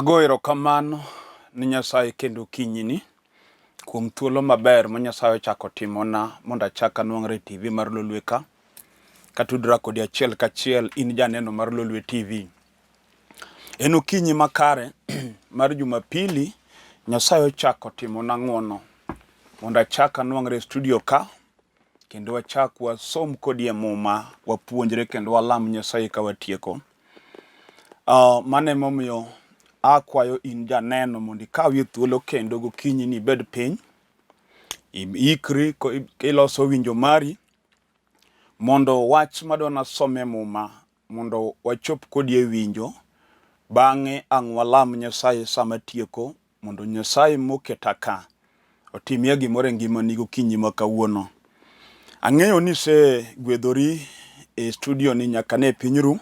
Ago erokamano ne Nyasaye kendo okinyini kuom thuolo maber ma Nyasaye ochako timona mondo achak anwang're e TV mar Lolwe ka. Katudra kodi achiel kachiel in janeno mar Lolwe TV. En okinyi makare mar Jumapili, Nyasaye ochako timona ng'wono mondo achak anwang're e studio ka kendo wachak wasom kodi e Muma, wapuonjre kendo walam Nyasaye ka watieko. Mano emomiyo akwayo in janeno mondo ikawie thuolo kendo gokinyi ni ibed piny, iikri kiloso winjo mari mondo wach madwa nasom e Muma mondo wachop kodi e winjo. Bang'e ang' walam Nyasaye sama atieko mondo Nyasaye moketa ka otimie gimoro e ngimani gokinyi ma kawuono. Ang'eyo ni isegwedhori e studio ni nyaka ne piny ru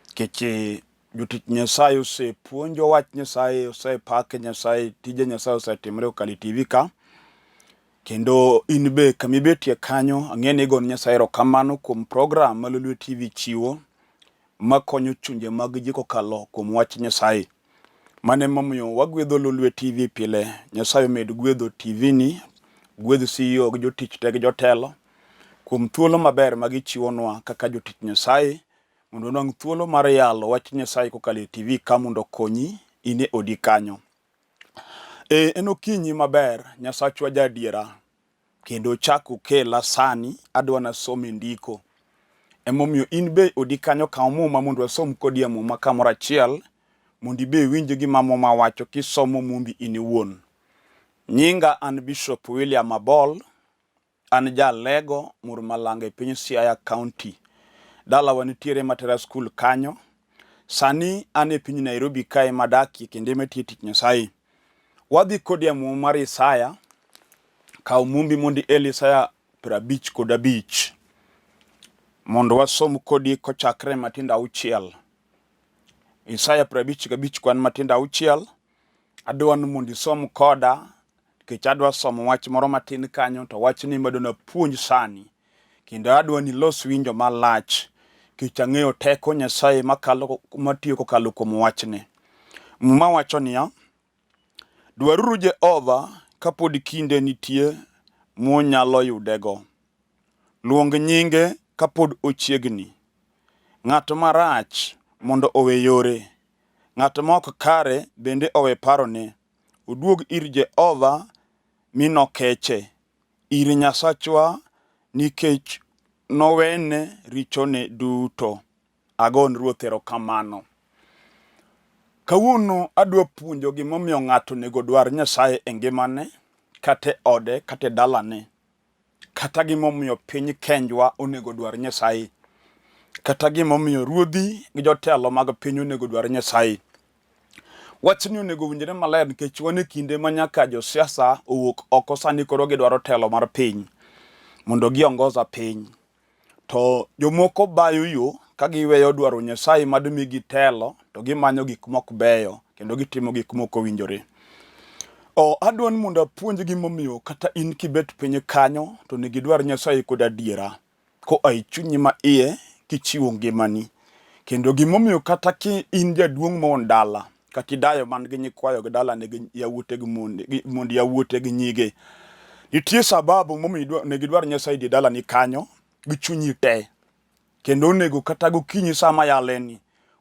nikech jotich Nyasaye osepuonjo wach Nyasaye, osepak Nyasaye, tije Nyasaye osetimore kokalo e TV ka. Kendo in be kama ibetie kanyo, ang'e ni igone Nyasaye erokamano kuom program ma Lolwe TV chiwo makonyo chunje mag ji kokalo kuom wach Nyasaye. Mano emomiyo wagwedho Lolwe TV pile. Nyasaye omed gwedho TV ni, gwedh CEO gi jotich te gi jotelo kuom thuolo maber ma gichiwonwa kaka jotich Nyasaye mondo wanwang' thuolo mar yalo wach Nyasaye kokalo e TV ka mondo okonyi in e odi kanyo. E, en okinyi maber, Nyasachwa jaadiera, kendo chak okela sani, adwa nasom e ndiko. Emomiyo in be odi kanyo kaw muma mondo wasom kodi e muma kamoro achiel, mondo ibe iwinj gima muma wacho kisomo mumbi in iwuon. Nyinga an Bishop William Abol, An ja Alego, Murmalanga e piny Siaya County. Dalawa nitiere Matera School kanyo. Sani an e piny Nairobi kae madakie kendo ema atiye tich Nyasaye. Wadhi kodi e muma mar Isaya. Kaw mumbi mondo iel Isaya 55 mondo wasom kodi kochakre matindo auchiel. Isaya 55 kwan matindo auchiel. Adwa ni mondo isom koda nikech adwa somo wach moro matin kanyo to wachni ema adwa napuonj sani kendo adwa ni ilos winjo malach nikech ang'eyo teko Nyasaye makalo matiyo kokalo kuom wachni. Muma wacho niya, dwaruru Jehova kapod kinde nitie munyalo yudego. Luong nyinge kapod ochiegni. Ng'at marach mondo owe yore, ng'at ma ok kare bende owe parone. Oduog ir Jehova mi nokeche, ir Nyasachwa nikech nowene richone duto. Agon Ruoth erokamano. Kawuono adwa puonjo gimomiyo ng'ato onego dwar Nyasaye e ngimane, kata e ode, kata e dalane. Kata gimomiyo piny Kenjwa onego dwar Nyasaye. Kata gimomiyo ruodhi gi jotelo mag piny onego dwar Nyasaye. Wachni onego owinjre maler nikech wan e kinde ma nyaka josiasa owuok oko sani koro gidwaro telo mar piny mondo giongoza piny. To jomoko bayo yo ka giweyo dwaro Nyasaye mad migi telo to gimanyo gik mok beyo kendo gitimo gik mok owinjore. O, adwa ni mondo apuonj gimomiyo kata in kibet piny kanyo to onego idwar Nyasaye kod adiera koa e chunyi ma iye kichiwo ngimani. Kendo gimomiyo kata ki in jaduong' moon dala kata idayo man gi nyikwayo gi dalane gi yawuote gi monde gi mond yawuote gi nyige. Nitie sababu momiyo onego idwar Nyasaye e dalani kanyo gi chunyi te. Kendo onego kata gokinyi sama yaleni,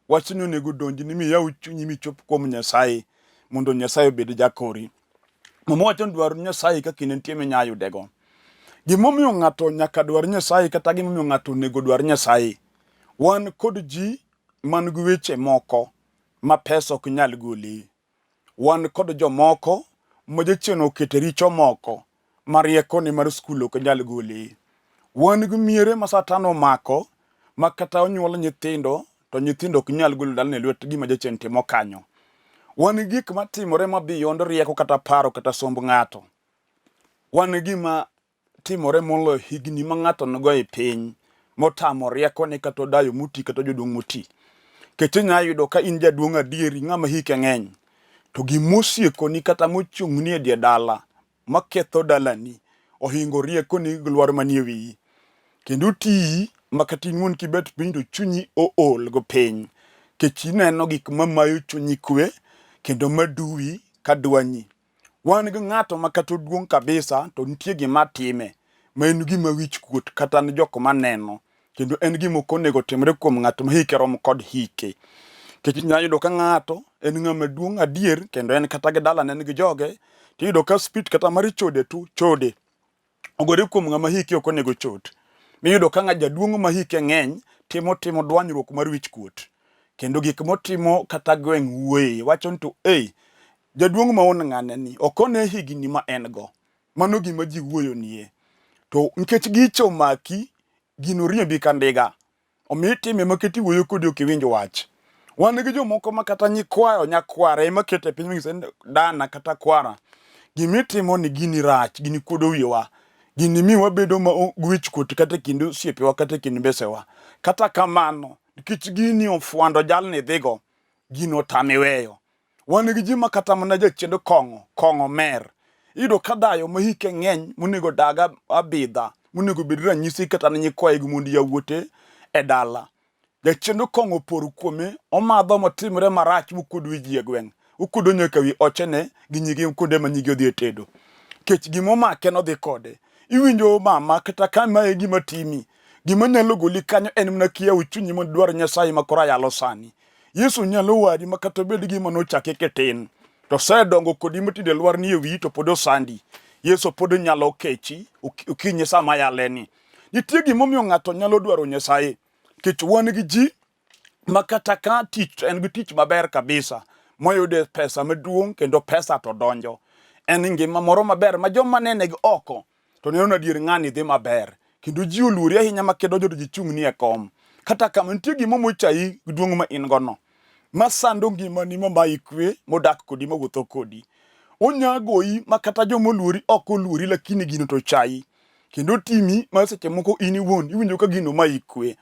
wachni onego donjni miyaw chunyi michop kuom Nyasaye mondo Nyasaye obed jakori. Muma wacho ni dwar Nyasaye ka kinde nitie minya yudego. Gimomiyo ng'ato nyaka dwar Nyasaye kata gimomiyo ng'ato onego dwar Nyasaye, wan kod ji man gi weche moko ma pesa ok nyal goli. Wan kod jomoko ma jachien okete richo moko ma riekone mar skul ok nyal goli. Wan gi miere ma satan omako ma kata onyuol nyithindo to nyithindo ok nyal golo dalane e lwet gima jachien timo kanyo. Wan gi gik matimore ma beyond rieko kata paro kata somb ng'ato. Wan gi gima timore moloyo higni ma ng'ato nigo e piny motamo riekone kata odayo moti kata jaduong' moti. Nikech inya yudo ka in jaduong' adieri ng'ama hike ng'eny to gimosiekoni kata mochung'ni e dier dala maketho dalani ohingo riekoni gi lwar manie wiyi. Kendo otiyi ma kata in iwuon kibet piny to chunyi ool go piny. Nikech ineno gik mamayo chunyi kwe, kendo maduwi ka dwanyi. Wan gi ng'ato ma kata oduong' kabisa to nitie gima time ma en gima wich kuot kata ne jok maneno kendo en gima ok onego timre kuom ng'at ma hike rom kod hike. Nikech inyalo yudo ka ng'ato en ng'ama duong' adier kendo en kata gi dalane en gi joge tiyudo ka spit kata mar chode tu chode ogore kuom ng'ama hike ok onego chot. Miyudo ka ng'a jaduong' ma hike ng'eny timo timo dwanyruok mar wich kuot. Kendo gik motimo kata gweng' wuoye wacho ni to ei jaduong' ma on ng'ane ni ok one higni ma en go. Mano gima ji wuoyo nie. To nikech gicho omaki, gino riembi ka ndiga. Omiyo itime ma kata iwuoyo kodi ok iwinj wach. Wan gi jomoko ma kata nyikwayo nyakware ema keto e piny mang'isa ni dana kata kwara. Gima itimo ni gini rach, gini kuodo wiwa. Gini miyo wabedo ma gi wichkuot kata e kind osiepewa kata e kind mbesewa. Kata kamano, nikech gini ofwando jalni dhigo, gino otame weyo. Wan gi ji ma kata mana jachiend kong'o, kong'o mer. Iyudo ka dayo ma hike ng'eny monego dag abidha, monego bed ranyisi kata ne nyikwaye gi mond yawuote e dala. Jachiend kong'o opor kuome, omadho motimre marach mokuod wi ji e gweng'. Okuodo nyaka wi ochene gi nyige kuonde ma nyige odhi e tedo. Kech gima omake nodhi kode. Iwinjo mama kata ka mae e gima timi, gima nyalo goli kanyo en mana kiyawo chunyi mondo idwar Nyasaye ma koro ayalo sani. Yesu nyalo wari ma kata obed gima nochake kitin, to osedongo kodi matinde lwar ni e wiyi to pod osandi. Yesu pod nyalo kechi okinyi sama yaleni. Nitie gimomiyo ng'ato nyalo dwaro Nyasaye. Nikech wan gi ji ma kata ka tich to en gi tich maber kabisa moyude pesa maduong' kendo pesa to donjo. En ngima moro maber ma joma nene gi oko to neno ni adier ng'ani dhi maber kendo ji oluori ahinya ma kidonjo to ji chung'ni e kom. Kata kama nitie gima mochayi gi duong' ma in gono ma sando ngimani ma mayi kwe modak kodi mawuotho kodi. Onya goyi ma kata joma oluori ok oluori lakini gino to chayi kendo timi ma seche moko in iwuon iwinjo ka gino mayi kwe.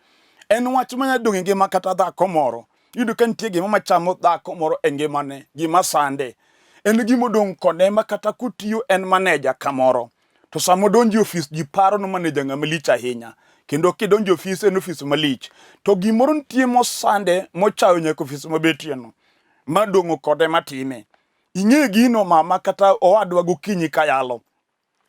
En wach manya dong' e ngima kata dhako moro. Iyudo ka nitie gima machamo dhako moro e ngimane, gima sande. En gima odong' kode ma kata kotiyo en maneja kamoro. To sama odonjo e ofis ji paro ni maneja ng'ama lich ahinya. Kendo kidonjo e ofis en ofis malich. To gimoro nitie mosande mochayo nyaka ofis mobetieno. Madong'o kode matime. Ing'e gino mama kata owadwa gokinyi kayalo.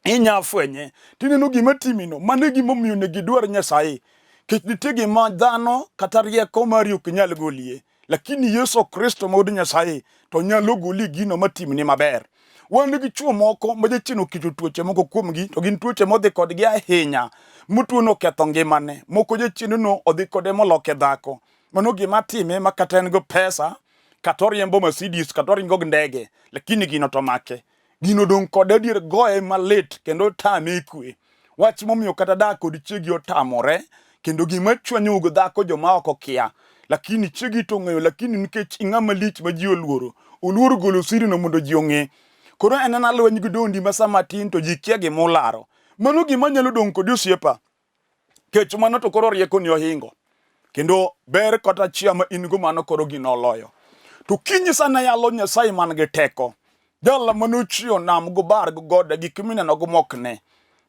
Inya fwenye tineno gima timino mano e gima omiyo onego idwar Nyasaye kech nitie gima dhano kata rieko mari ok nyal golie lakini Yesu Kristo ma wuod Nyasaye to nyalo goli gino matimni maber. Wan gi chwo moko ma jachien oketo tuoche moko kuomgi to gin tuoche modhi kodgi ahinya motuono oketho ngimane moko jachiendno odhi kode moloke dhako mano gima time ma kata en go pesa kata oriembo Mercedes kata oringo gi ndege lakini gino to make Gino dong' kode adier goye malit kendo tame kwe. Wach momiyo kata dak kod chiegi otamore kendo gima chwanyo go dhako joma oko kia. Lakini chiegi to ong'eyo lakini nikech ing'ama lich ma ji oluoro. Oluor golo siri no mondo ji ong'e. Koro en ana lweny gi dondi ma sama tin to ji kia gima olaro. Mano gima nyalo dong' kodi osiepa. Kech mano to koro rieko ni ohingo. Kendo ber kata chia ma in go mano koro gino oloyo. To kinyi sana yalo Nyasaye man gi teko. Jal mane ochweyo nam go bar go gode gik mineno go mokne.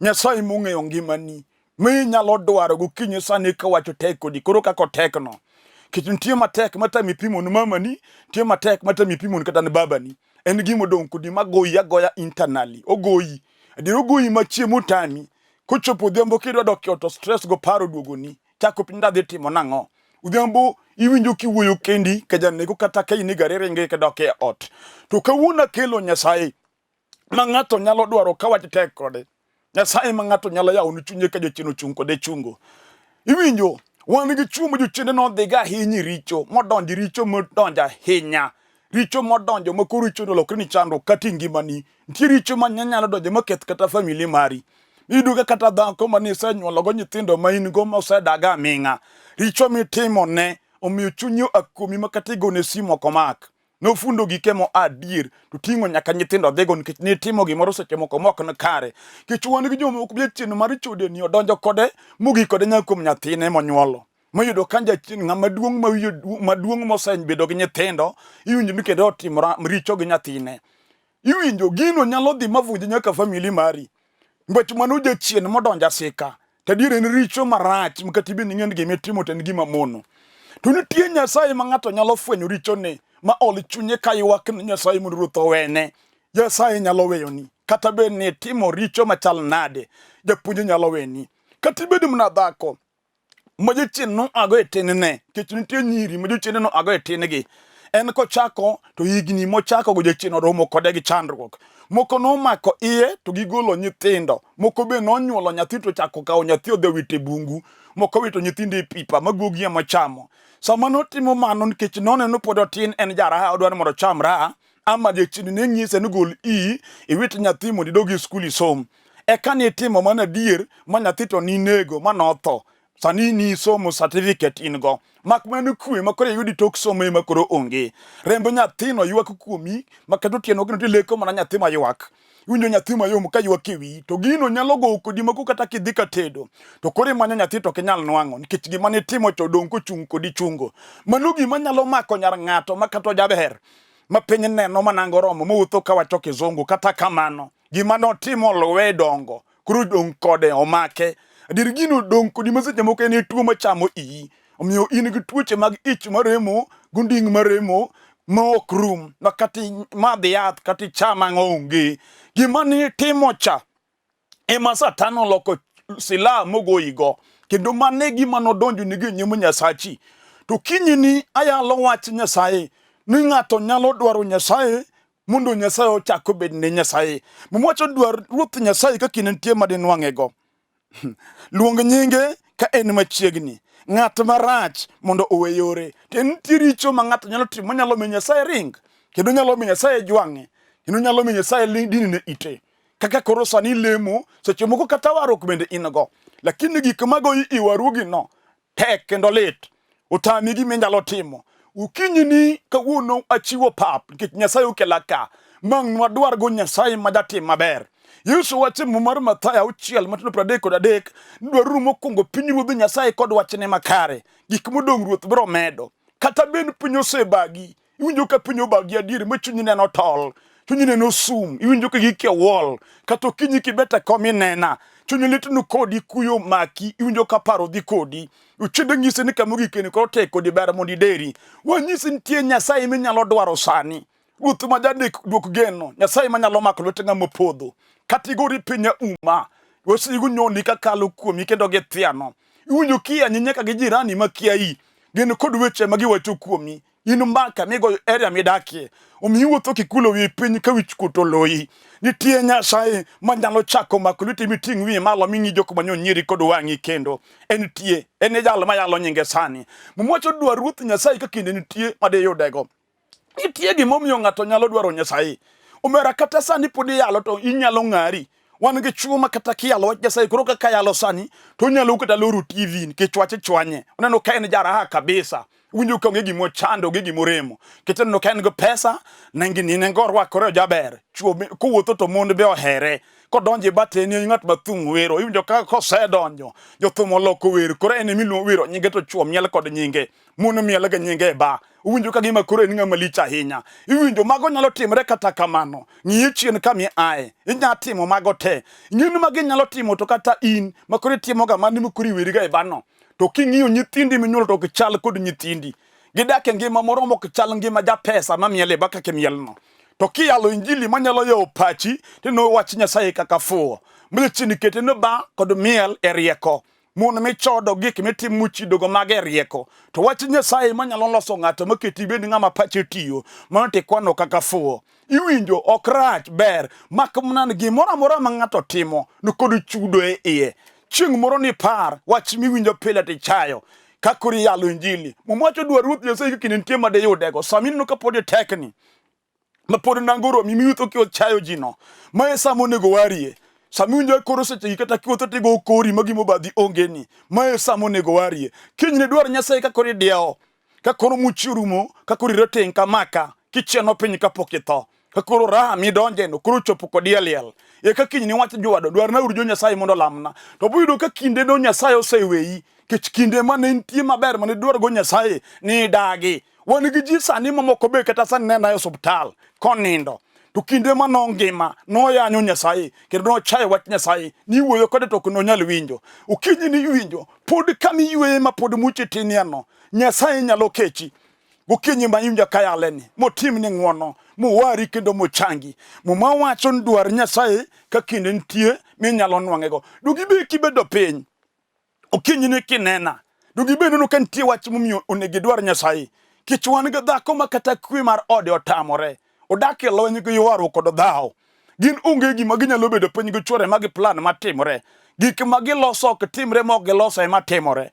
Nyasaye mong'eyo ngimani. Ma inyalo dwaro gokinyi sani kawacho tek kodi koro kaka otekno. Kech nitie matek matami pimo ne mamani, nitie matek matami pimo kata ne babani. En gima odong' kodi magoyi agoya internally. Ogoyi. Adier ogoyi ma chiemo tami. Kochopo odhiambo kidwa dok e ot to stress go paro duogoni. Chako piny adhi timo nang'o? Odhiambo iwinjo kiwuoyo kendi ka janego kata ka in e gari ringo kidok e ot. To kawuono akelo Nyasaye ma ng'ato nyalo dwaro ka wach tek kode. Nyasaye ma ng'ato nyalo yawo ne chunye ka jachien ochung' kode chungo. Iwinjo wan gi chwo ma jochiende nodhiga ahinya e richo modonjo e richo modonjo ahinya richo modonjo ma koro richo olokre ni chandruok kata e ngimani nitie richo ma nyalo donjo maketh kata famili mari iyudo ka kata dhako mane isenyuologo nyithindo ma in go mosedaga aming'a richo mitimo ne omiyo chunyi oa kuomi ma kata igone simu ok omak nofundo gike mo adier to ting'o nyaka nyithindo dhigo nikech nitimo gimoro seche moko mok ni kare nikech wan gi jomoko jachien mar chodeni odonjo kode mogik kode nyaka kuom nyathine monyuolo moyudo ka jachien ng'ama duong' ma wiye maduong' mosebedo gi nyithindo iwinjo ni kendo otimo richo gi nyathine iwinjo gino nyalo dhi mavunj nyaka famili mari nikech mano jachien modonjo asika to adier en richo marach ma kata ibed ni ing'e ni gima itimo to en gima mono to nitie nyasaye ma ng'ato nyalo fwenyo richone. ma ol chunye ka ywak ni Nyasaye mondo Ruoth owene. Nyasaye nyalo weyoni. Kata bed ni itimo richo machal nade, japuonj nyalo weni. Kata ibed mana dhako ma jachien noago e tinne, nikech nitie nyiri ma jochiende noago e tin-gi. En kochako to higni mochako go jachien oromo kode gi chandruok. Moko nomako iye to gigolo nyithindo, moko be nonyuolo nyathi to chako kawo nyathi odhi owito e bungu, moko wito nyithindo e pipa ma guogi ema chamo. Sama notimo mano nikech noneno pod otin en jaraha odwaro mondo ocham raha, ama jachien ne nyise ni gol iyi iwit nyathi mondo idog e skul isom. Eka nitimo mano adier ma nyathi to ninego ma notho. Sani nisomo certificate in go. Mak mana kwe ma koro iyudi tok somo ema koro onge. Remb nyathino ywak kuomi ma kata otieno kendo tileko mana nyathi ma ywak. Iwinjo nyathi mayom ka ywak e wiyi to gino nyalo gowo kodi mako kata kidhi ka tedo. To koro imanyo nyathi to ok inyal nwang'o nikech gima nitimo cha odong' kochung' kodi chungo. Mano gima nyalo mako nyar ng'ato ma kata ojaber ma piny neno manango romo mowuotho kawacho kizungu kata kamano gima notimo oluwe dongo koro dong' kode omake adier gino dong' kodi ma seche moko en e tuo machamo iyi omiyo in gi tuoche mag ich maremo gunding' maremo ma ok rum ma kata imadh yath kata icham ang'o onge gima nitimo cha ema Satan oloko silaha mogoyigo kendo mano e gima nodonjonigo e nyim Nyasachi. To kinyni ayalo wach Nyasaye ni ng'ato nyalo dwaro Nyasaye mondo Nyasaye ochak obed ne Nyasaye. Muma wacho dwar Ruoth Nyasaye ka kinde nitie ma dinwang'ego. Luong nyinge ka en machiegni. Ng'at marach mondo owe yore. To nitie richo ma ng'ato nyalo timo manyalo miyo Nyasaye ring kendo nyalo miyo Nyasaye jwang'e kendo nyalo miyo Nyasaye dinne ite. Kaka koro sani lemo, seche moko kata warruok bende in go, lakini gik magoyi i waruogi no tek kendo lit, otami gima inyalo timo. Okinyi ni kawuono achiwo pap nikech Nyasaye okela ka, mang' nwadwargo Nyasaye ma jatim maber. Yesu wacho e Muma mar Mathayo 6:33, dwaruru mokwongo pinyruodh Nyasaye kod wachne makare, gik modong' Ruoth biro medo. Kata bed piny osebagi, Iwinjo ka piny obagi adier ma chunyi neno tol, chunyi neno sum, iwinjo ka gikia wol, kata okinyi kibet e kom inena, chunyi litno kodi, kuyo maki, iwinjo ka paro dhi kodi. Ochende nyisi ni kama ogik ni koro tek kodi ber mondo ideri. Wanyisi nitie Nyasaye minyalo dwaro sani. Ruoth ma jadek duok geno, Nyasaye manyalo mako lwet ng'ama opodho. Kata igori piny auma, wasigu nyoni kakalo kuomi kendo githiano. Iwinjo kiyanyi nyaka gi jirani ma kiayi, gin kod weche ma giwacho kuomi. In mbaka migoyo area midakie omiyo iwuotho kikulo wi piny ka wich kuot oloyi. Nitie Nyasaye manyalo chako mako lweti miting' wiye malo ming'i jok manyo nyieri kod wang'i kendo. Entie, en e jal mayalo nyinge sani. Muma wacho dwar Ruoth Nyasaye ka kinde nitie madiyudego. Nitie gimomiyo ng'ato nyalo dwaro Nyasaye. Omera kata sani pod iyalo to inyalo ng'ari. Wan gi chwo ma kata kiyalo wach Nyasaye koro kaka yalo sani to onyalo kata loro TV nikech wach chwanye. Oneno ka en jaraha kabisa. Winjo ka onge gima ochando, onge gima oremo. Nikech oneno ka en gi pesa, nengini nengo orwakore ojaber. Chwo kowuotho to mon be ohere. Kodonjo e bathe en ng'at ma thum wero. Iwinjo ka kosedonjo, jothum oloko wer. Koro en emiluongo wero nyinge to chwo miel kod nyinge. Mon miel gi nyinge e ba. Iwinjo ka gima koro en ng'ama lich ahinya. Iwinjo mago nyalo timre kata kamano. Ng'iye chien kama iaye. Inya timo mago te. Ing'e ni magi inyalo timo to kata in ma koro itimoga mano ma koro iweriga e bano. To king'iyo nyithindi minyuolo to ok chal kod nyithindi. Gidak e ngima moro mok chal ngima japesa mamiel e ba kaka imielno. To kiyalo injili manyalo yawo pachi tineno wach Nyasaye kaka fuwo. Mlechini kete ne ba kod miel e rieko. Mon michodo gik mitimo mochidogo mago e rieko. To wach Nyasaye manyalo loso ng'ato maketi ibed ng'ama pache tiyo, mano to ikwano kaka fuwo. Iwinjo ok rach ber mak mana ni gimoro amora ma ng'ato timo nikod chudo e iye. Chieng' moro nipar wach miwinjo pile tichayo ka koro iyalo injili. Muma wacho dwar Ruoth Nyasaye ka kinde nitie ma diyudego. Sama ineno ka pod itekni, ma pod nango oromi miwuotho kichayo ji no, ma e sama onego warie. Sama iwinjo koro sechegi kata kiwuotho tigo kori ma gima obadhi onge ni, ma e sama onego warie. Kinyne dwar Nyasaye ka koro idiewo, ka koro muchi orumo, ka koro irateng' kamaka, kichieno piny kapok itho. Ka koro raha midonje no koro chopo kodi e liel. Eka kiny niwach jowadu, dwarna uru jo Nyasaye mondo olamna. To boyudo ka kinde no Nyasaye oseweyi, kech kinde mane nitie maber mane idwargo Nyasaye ni idagi. Wan gi ji sani mamoko be kata sani nena e osuptal konindo. To kinde ma nongima noyanyo Nyasaye kendo nochayo wach Nyasaye niwuoyo kode to ok nonyal winjo. Okinyi ni iwinjo pod kama iyueye ma pod muchi tinie no Nyasaye nyalo kechi. Gokinyi ma iwinjo ka yaleni, motimni ng'wono, mowari kendo mochangi. Muma wacho ni dwar Nyasaye ka kinde nitie minyalo nwang'ego. Dugi be kibedo piny, okinyi ni kinena, dugi be neno ka nitie wach momiyo onego idwar Nyasaye. Kech wan gi dhako ma kata kwe mar ode otamore, odak e lweny gi ywaruok kod dhawo. Gin onge gima ginyalo bedo piny gi chwore ma gi plan matimore. Gik ma giloso ok timre ma ok giloso ema timore.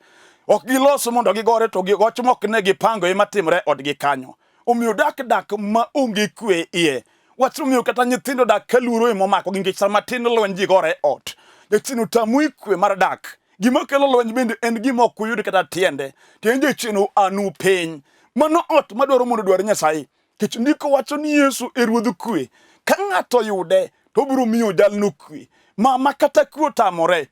Ok giloso mondo gigore to wach ma ok ne gipango ema timore odgi kanyo. Omiyo dak dak ma onge kwe iye. Wach omiyo kata nyithindo dak ka luoro ema omakogi nikech sama tin lweny ji gore e ot. Jachien otamou kwe mar dak. Gima kelo lweny bende en gima ok uyud kata tiende. Tiende jachien oanu piny. Mano ot madwaro mondo dwar Nyasaye. Nikech ndiko wacho ni Yesu e ruodh kwe. Ka ng'ato oyude to obiro miyo jalno kwe. Mama kata kwe otamore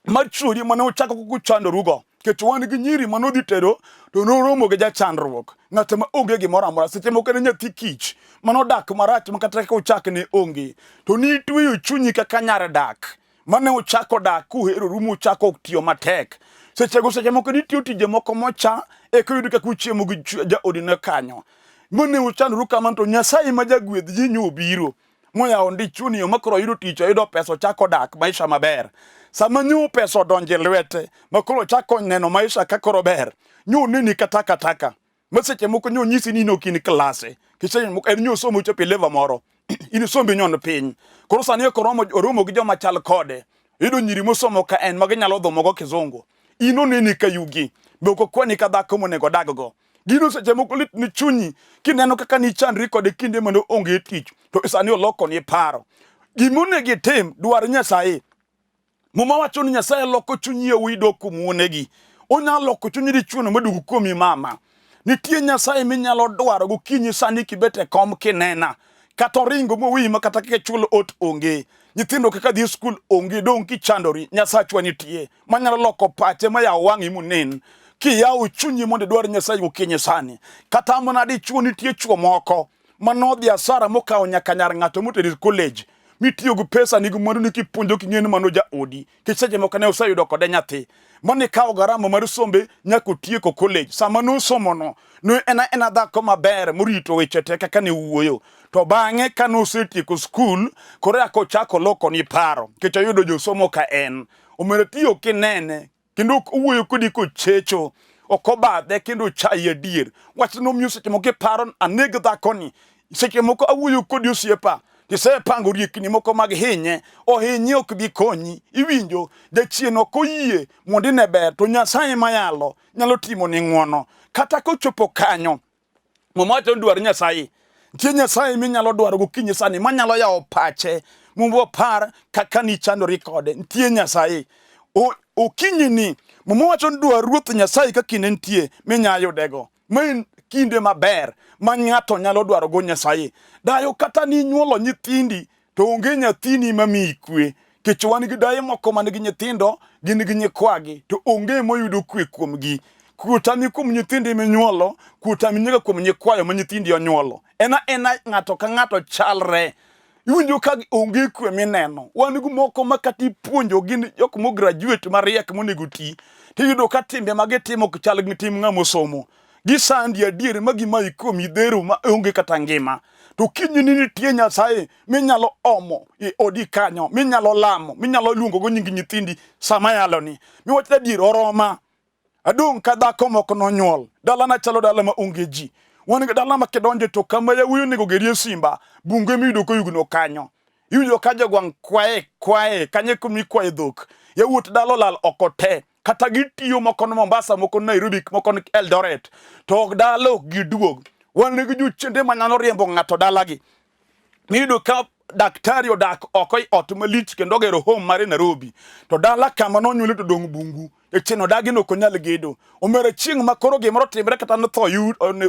mar chwori mane uchako kuchandorugo. Nikech wan gi nyiri mane odhi tedo to noromo gi jachandruok. Ng'at ma onge gimoro amora. Seche moko en nyathi kich mane odak marach ma kata kaka uchak ne onge. To nitweyo chunyi kaka nyar dak. Mane uchako dak kuheroru muchako tiyo matek. Sechego seche moko nitiyo tije moko mocha eka uyud kaka uchiemo gi jaodi ne kanyo. Mane uchandoru kamano to Nyasaye ma jagwedh ji nyo obiro moyawo ndi chuni yo makoro oyudo tich oyudo pesa ochako dak maisha maber. Sama nyo pesa odonjo e lwete makoro ochako neno maisha ka koro ber, nyo oneni ka takataka. Ma seche moko nyo nyisi ni in ok in klase. Seche moko en nyo somo ochopo e level moro. In sombi nyon piny. Koro sani eko oromo, oromo gi joma chal kode. Iyudo nyiri mosomo ka en ma ginyalo dhomogo kizungu. In oneni ka yugi. Be ok okwani ka dhako monego odaggo. Gino seche moko lit ni chunyi kineno kaka nichandri kode kinde mane onge tich to sani olokoni paro. Gima onego itim, dwar Nyasaye. Muma wacho ni Nyasaye loko chuny yawuoyi dok kuom wuonegi. Onyalo loko chuny dichuono maduog kuomi mama. Nitie Nyasaye minyalo dwaro gokinyi sani kibet e kom kinena. Kata oringo mowiyi ma kata kaka ichulo ot onge. Nyithindo kaka dhi skul onge dong' kichandori. Nyasachwa nitie manyalo loko pache mayaw wang'i monen. Kiyawo chunyi mondo idwar Nyasaye gokinyi sani. Kata mana dichuo nitie chuo moko manodhi asara mokawo nyaka nyar ng'ato motero e college mitiyo gi pesa ni gi mwandu ni kipuonjo king'e ni mano jaodi nikech seche moko ne oseyudo kode nyathi mane ikawo garama mar sombe nyaka otieko college sama nosomono ne en ena dhako maber morito weche te kaka ne wuoyo to bang'e ka nosetieko skul koro eka ochako loko ni paro nikech oyudo josomo ka en omera tiyo kinene kendo ok owuoyo kodi kochecho ok obadhe kendo ochayi adier wach nomiyo seche moko iparo aneg dhakoni seche moko awuoyo kodi osiepa tisepango riekni moko mag hinye ohinye ok bi konyi iwinjo jachien ok oyie mondo ine ber to nyasaye mayalo nyalo timoni ng'wono kata kochopo kanyo Muma wacho ni dwar Nyasaye. Nitie Nyasaye minyalo dwaro gokinyi sani manyalo yawo pache mondo opar kaka nichandori kode. Nitie Nyasaye. Okinyi ni Muma wacho ni dwar Ruoth Nyasaye ka kinde nitie minyalo yudego. Ma en kinde maber ma ng'ato nyalo dwarogo Nyasaye. Dayo kata ninyuolo nyithindi to onge nyathini mamiyi kwe. Kech wan gi daye moko man gi nyithindo, gin gi nyikwagi, to onge moyudo kwe kuomgi. Kwe otami kuom nyithindi minyuolo, kwe otami nyaka kuom nyikwayo ma nyithindi onyuolo. En aena ng'ato ka ng'ato chalre. Iwinjo ka onge kwe mineno. Wan gi moko ma kata ipuonjo gin jok mo graduate mariek monego ti, tiyudo ka timbe ma gitimo ok chal gi tim ng'ama osomo. Gisandi adier ma gimayi kuom idhero ma onge kata ngima. To kinyi ni nitie Nyasaye minyalo omo e odi kanyo, minyalo lamo, minyalo luongogo nying nyithindi sama yaloni. Miwach adier oroma. Adong' ka dhako moko nonyuol. Dalana chalo dala ma onge ji. Wan gi dala ma kidonje to kama yawuoyi onego gerie simba, bunge miyudo koyugno kanyo. Iwinjo ka jogwang' kwaye kwaye, kanyo e kuma ikwaye dhok. Yawuot dala olal oko te. Kata gitiyo moko ni Mombasa, moko ni Nairobi, moko ni Eldoret. To ok dala ok giduog. Wan gi jochiende manyalo riembo ng'ato dalagi. Miyudo ka daktari odak oko e ot malich kendo ogero home mare Nairobi. To dala kama nonyuole to dong' bungu. Jachien odagi ni ok onyal gedo. Omera chieng' ma koro gimoro otimre kata notho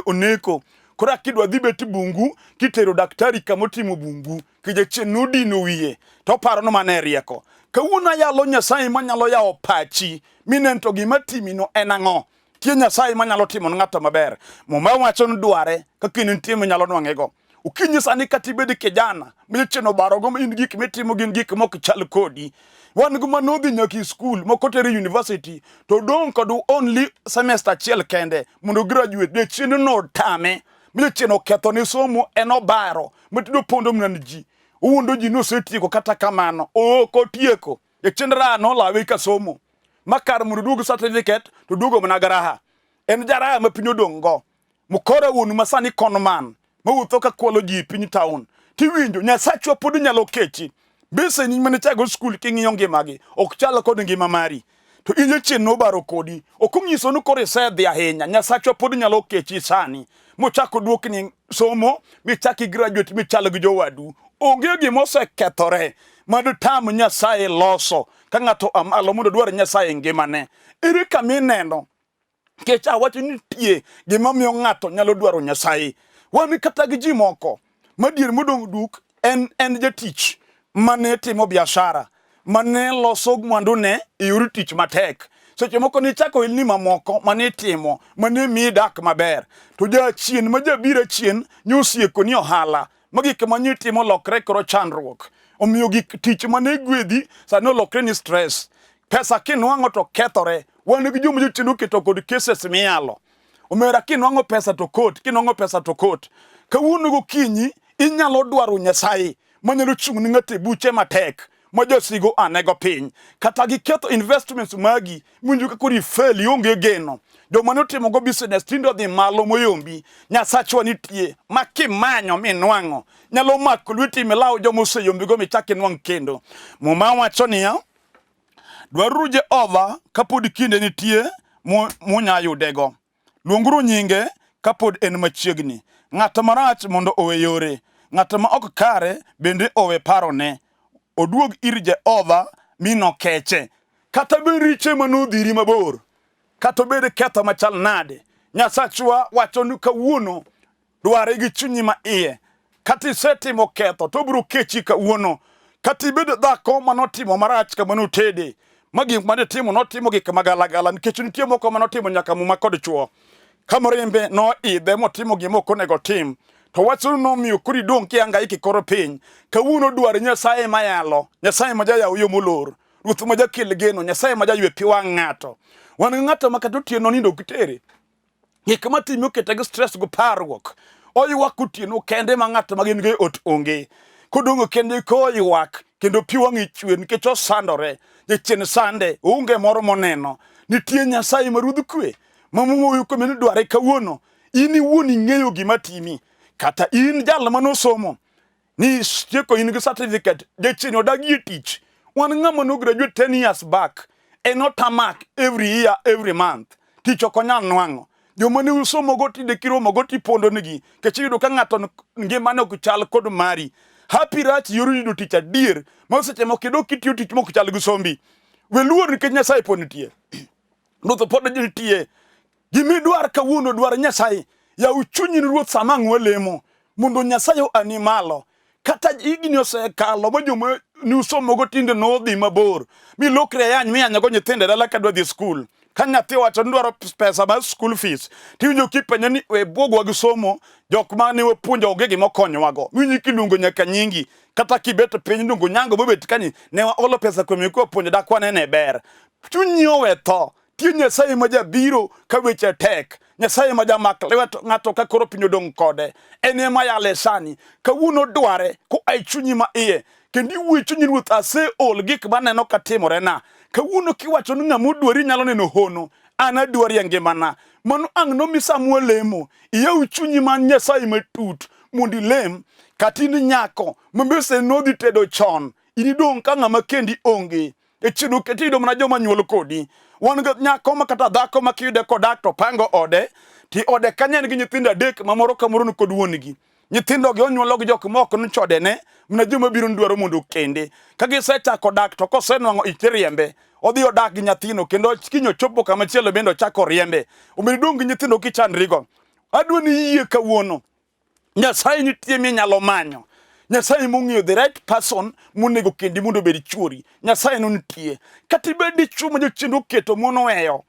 oneko. Koro akidwa dhi bet bungu kitero daktari kama otimo bungu. Ki jachien nodino wiye to oparo ni mano e rieko. Kawuono ayalo Nyasaye manyalo yawo pachi minen to gima timino en ang'o. Tie Nyasaye manyalo timo ne ng'ato maber. Muma wacho ni dware kaka in nitie minyalo nwang'ego. Okinyi sani kata ibed kijana ma jachien obarogo in gik mitimo gin gik mok chal kodi. Wan gi manodhi nyaka e skul, moko tere university, to dong' kod only semester achiel kende mondo graduate. Jachien notame, mi jachien oketho ne somo, en obaro, matindo pondo mana ni ji. Owuondo ji ni osetieko kata kamano, ok otieko. Jachien raha nolawe ka somo. Ma kar mondo oduog certificate, to duogo mana gi raha. En jaraha ma piny odong' go. Mkora wuonu ma sani conman mawuotho ka kwalo ji e piny town. Tiwinjo Nyasachwa pod nyalo kechi. Mbeseni mane chago skul king'iyo ngimagi ok chal kod ngima mari. To in jachien nobaro kodi. Ok onyiso ni koro isedhi ahinya. Nyasachwa pod nyalo kechi sani. Mochak oduokni somo michak i graduate michal gi jowadu. Onge gima osekethore mad tam Nyasaye loso ka ng'ato amalo mondo odwar Nyasaye e ngimane. Ere kama ineno Nikech awacho ni nitie gima miyo ng'ato nyalo dwaro Nyasaye. Wan kata gi ji moko madier modong' duk en en jatich mane timo biashara mane loso mwandune e yor tich matek. Seche moko nichako ohelni mamoko mane itimo mane miyi dak maber. To jachien ma jabiro achien nyosieko ni ohala ma gik ma nitimo olokre koro chandruok. Omiyo gik tich mane gwedhi sani olokre ni stress. Pesa kinwang'o to kethore. Wan gi joma jochien oketo kod cases miyalo. Omera kinwang'o pesa to court, kinwang'o pesa to court. Kawuono gokinyi inyalo dwaro Nyasaye manyalo chung' ne ng'ato e buche matek ma jasigo anego piny. Kata giketho investments magi miwinjo ka koro ifel ionge geno. Joma notimo go business tinde odhi malo moyombi. Nyasachwa nitie ma kimanyo minwang'o nyalo mako lweti milaw joma oseyombigo michak inwang' kendo. Muma wacho niya, Dwaruru Jehova kapod kinde nitie munyayudego. Luonguru nyinge kapod en machiegni. Ng'at marach mondo owe yore, ng'at ma ok kare bende owe parone. Oduog ir Jehova mi nokeche. Kata bed riche manodhiri mabor, kata obed ketho machal nade, Nyasachwa wacho ni kawuono Dware gi chunyi ma iye. Kata isetimo ketho to obiro kechi kawuono. Kata ibed dhako manotimo marach kama notede, ma gik mane timo notimo gik magalagala nikech nitie moko manotimo nyaka muma kod chwo. Ka mirimbe noidhe motimo gima ok onego otim. To wachno nomiyo koro idong' kihangaika e kor piny. Kawuono dwar Nyasaye mayalo, Nyasaye ma jayaw yo molor, Ruoth ma jakel geno, Nyasaye ma jaywe pi wang' ng'ato. Wan gi ng'ato ma kata otieno nindo ok tere. Gik matime okete gi stress gi parruok. Oywak otieno kende ma ng'at ma gin go e ot onge. Kodong' kende koywak kendo pi wang'e chwer nikech osandore. Jachien sande, onge moro moneno. Nitie Nyasaye ma ruodh kwe ma Muma wuoyo kuome ni dware kawuono. In iwuon ing'eyo gima timi. Kata in jal manosomo ni tieko in gi certificate jachien odagi e tich wan ng'ama no graduate 10 years back en otamak every year every month tich ok onyal nwang'o joma ne usomogo tinde kiromogo tipondo negi nikech iyudo ka ng'ato ngimane ok chal kod mari happy rach yor yudo tich adier ma seche moko idok kitiyo tich mok chal gi sombi we luor nikech Nyasaye pod nitie Ruoth pod nitie Gimidwar kawuono dwar Nyasaye. Yaw chunyi ni Ruoth sama ang' walemo mondo Nyasaye oani malo. Kata higni osekalo ma joma nusomogo tinde nodhi mabor milokri ayany miyanyogo nyithindo e dala ka dwa dhi skul. Ka nyathi owacho ni dwaro pesa mar school fees, tiwinjo kipenje ni we bwogwa gi somo, jok mane wapuonjo onge gima okonyowago. Miwinjo kiluongo nyaka nyingi, kata kibet piny iluongo nyango mobet kani, ne waolo pesa kuom kwapuonjo dak wanene ber. Chunyi owe tho. Tie Nyasaye ma jabiro ka weche tek. Nyasaye ma jamak lwet ng'ato ka koro piny odong' kode. En ema yale sani. Kawuono dware koa e chunyi ma iye. Kendo iwuo e chunyi Ruoth aseol gik maneno ka timorena. Kawuono kiwacho ni ng'ama odwari nyalo neno hono. An adwari e ngimana. Mano ang' nomi sama walemo. Iyaw chunyi man Nyasaye matut mondo ilem. Kata in nyako ma mbese nodhi tedo chon. In idong' ka ng'ama kendi onge. E chiedo keti yudo mana joma nyuol kodi. Wan gi nyako ma kata dhako ma kiyude kodak to pango ode, ti ode kanyo en gi nyithindo adek ma moro ka moro ni kod wuon-gi. Nyithindo gi onyuolo gi jok ma ok nochodene, mana joma biro ni dwaro mondo okende. Ka gisechako dak to kosenwang'o ich tiriembe. Odhi odak gi nyathino kendo kiny ochopo kama chielo bende ochako oriembe. Omiyo idong' gi nyithindo kichandrigo. Adwa ni iyie kawuono Nyasaye nitie minyalo manyo. Nyasaye mong'eyo the right person monego kendi mondo obed chuori. Nyasaye no nitie. Kata ibed dichwo ma jochiende oketo mon oweyo.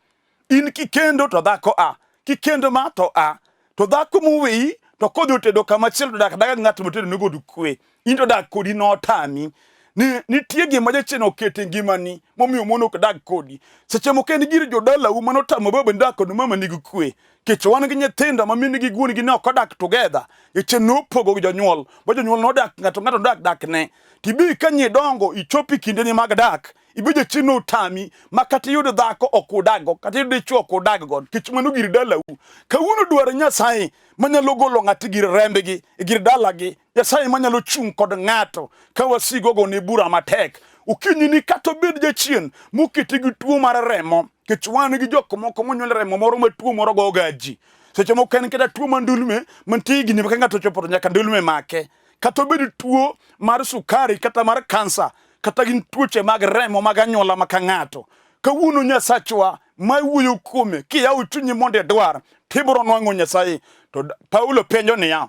In kikendo to dhako a. Kikendo ma to a. To dhako moweyi to kodhi otedo kama chielo to dak adaka gi ng'at motedo ne kod kwe. In to dak kodi notami. Ni nitie gima jachien oketo e ngimani momiyo mon ok dag kodi. Seche moko en gir jodalau mane otamo babani dak kod mamani gi kwe. Kech wan gi nyithindo ma min gi wuon gi ne ok odak together. Jachien nopogo gi jonyuol, ba jonyuol nodak ng'ato ng'ato nodak dakne. Tibi ka nyidongo ichopi kindeni mag dak, ibe jachien otami ma kata iyud dhako ok udaggo, kata iyud dichwo ok udaggo, nikech mano gir dalau. Kawuono dwar Nyasaye manyalo golo ng'ato gir rembgi, gir dalagi, Nyasaye manyalo chung' kod ng'ato ka wasigu ogone bura matek. Okinyi ni kata obed jachien mokete gi tuo mar remo, nikech wan gi jok moko monyuol remo moro ma tuo moro goga ji. Seche moko en kata tuo mar ndulme mantie higni ma ka ng'ato ochopo to nyaka ndulme make. Kata obed tuo mar sukari kata mar kansa kata gin tuoche mag remo mag anyuola ma ka ng'ato. Kawuono Nyasachwa ma iwuoyo kuome kiyawo chunyi mondo idwar tibiro nwang'o Nyasaye. To Paulo penjo niya,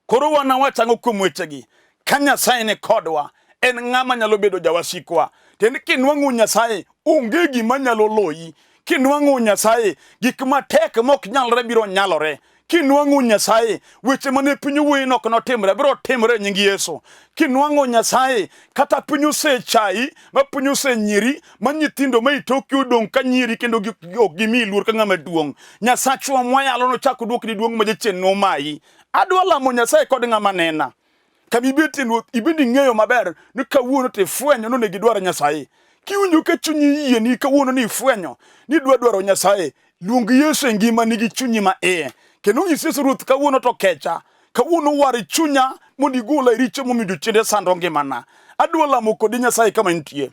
Koro wanawach ang'o kuom wechegi? Ka Nyasaye ni kodwa, en ng'a manyalo bedo jawasikwa? Tiende kinwang'o Nyasaye, onge gima nyalo loyi. Kinwang'o Nyasaye, gik matek mok nyalre biro nyalore. Kinwang'o Nyasaye, weche mane piny owuoye nok notimre, biro timore e nying Yesu. Kinwang'o Nyasaye, kata piny osechayi, ma piny osenyiri, ma nyithindo ma itoki odong' ka nyiri kendo ok gimiyi luor ka ng'ama duong'. Nyasachwa mwayalo nochak oduokni duong' ma jachien nomayi. Adwa lamo Nyasaye kod ng'ama nena. Kama ibetie ruoth, ibende ing'eyo maber ni kawuono to ifwenyo ni onego idwar Nyasaye. Kiwinjo ka chunyi yieni kawuono ni ifwenyo ni idwa dwaro Nyasaye, luong Yesu e ngimani gi chunyi ma iye. Kendo nyis Yesu Ruoth kawuono to kecha. Kawuono war chunya mondo igola e richo momiyo jochiende sando ngimana. Adwa lamo kodi Nyasaye kama intie.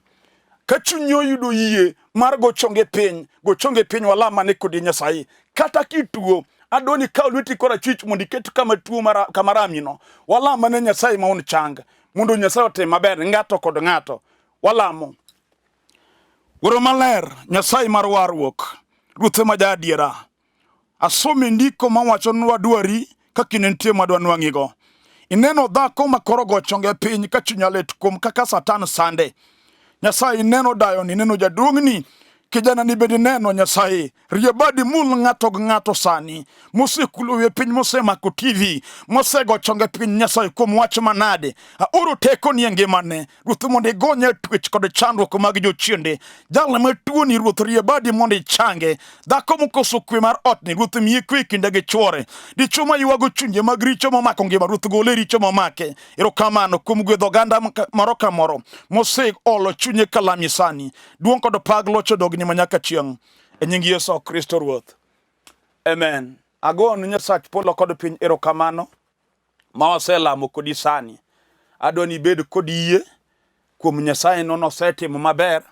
Ka chunyi oyudo yie mar go chonge piny, go chonge piny walam ane kodi Nyasaye. Kata kituo, adwa ni ikaw lweti korachwich mondo iket kama tuo mara, kama ramino. Walam ane Nyasaye ma un chang, mondo Nyasaye otim maber ng'ato kod ng'ato. Walamo. Wuoro maler, Nyasaye mar warruok, Ruoth ma jaadiera, Asomo e ndiko mawacho ni wadwari ka kinde nitie ma dwanwang'igo. Ineno dhako ma koro go chonge piny ka chunya lit kuom kaka Satan sande. Nyasaye ineno dayoni, ineno jaduong'ni, kijana ni bende ineno Nyasaye. Rie badi mul ng'ato gi ng'ato sani mosekulo wiye piny, mosemako TV, mosego chonge piny Nyasaye kuom wach manade. Aoro tekoni e ngimane Ruoth mondo igonye e twech kod chandruok mag jochiende. Jal ma tuoni Ruoth rie badi mondo ichange. Dhako mokoso kwe mar otni Ruoth miye kwe e kinde gi chwore. Dichwo ma ywago chunje mag richo momako ngima Ruoth gole e richo momake. Erokamano kuom gwedho oganda moro ka moro moseolo chunye kalami sani. Duong' kod pak loch odogni ma nyaka chieng'. E nying Yesu Kristo Ruoth. Amen. Agonu Nyasach polo kod piny erokamano ma waselamo kodi sani. Adwa ni ibed kod yie kuom Nyasaye no nosetimo maber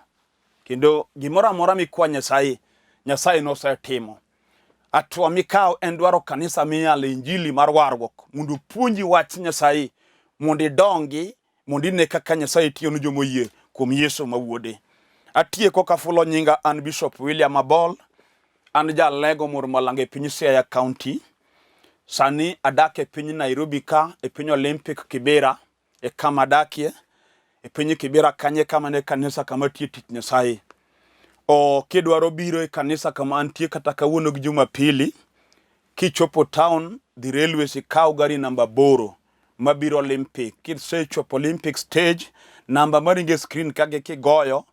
kendo gimoro amora mikwa Nyasaye, Nyasaye nosetimo. Hatua mikawo en dwaro kanisa miyalo injili mar warruok mondo opuonji wach Nyasaye mondo idongi mondo ine kaka Nyasaye tiyo ne joma oyie kuom Yesu ma wuode. Atieko kafulo nyinga an Bishop William Abol, an jalego mor Malanga e piny Siaya County. Sani adak e piny Nairobi ka, e piny Olympic Kibera, e kama adakie. E piny Kibera kanye kama ne kanisa kama tiye tich Nyasaye. O kidwaro biro e kanisa kama antie kata kawuono gi Jumapili, kichopo town dhi railways ikaw gari namba 8 mabiro Olympic. Kisechopo Olympic stage, namba maringo e screen kage kigoyo,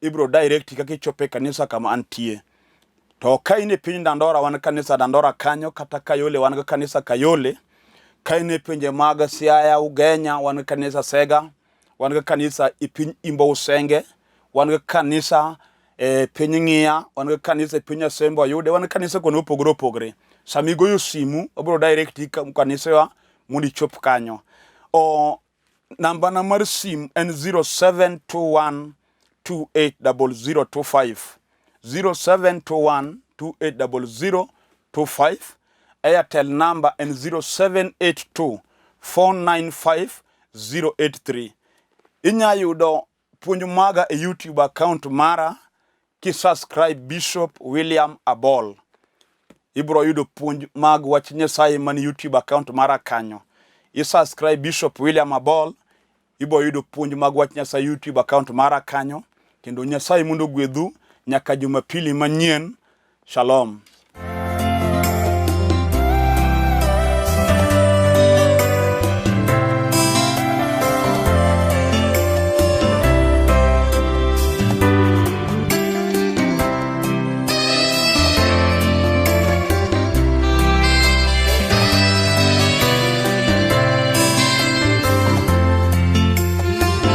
ibro direct kaka ichopo e kanisa kama antie. To ka in e piny Dandora, wan kanisa Dandora kanyo, kata Kayole, wan gi kanisa Kayole. Ka in e pinje mag Siaya, Ugenya, wan gi kanisa Sega, wan gi kanisa e piny Imbo Usenge, wan gi kanisa e piny Ng'iya, wan gi kanisa e piny Asembo Ayude, wan gi kanisa kuonde mopogore opogore. Sama igoyo simu, wabiro direct kanisewa mondo ichop kanyo. O nambana mar sim en 0721 280025 0721 280025 Airtel number en 0782 495 083. Inya yudo puonj maga e YouTube account mara ki subscribe Bishop William Abol. Ibro yudo puonj mag wach Nyasaye man YouTube account mara kanyo. I subscribe Bishop William Abol, ibro yudo puonj mag wach Nyasaye YouTube account mara kanyo. Kendo Nyasaye mondo ogwedhu nyaka Jumapili manyien. Shalom.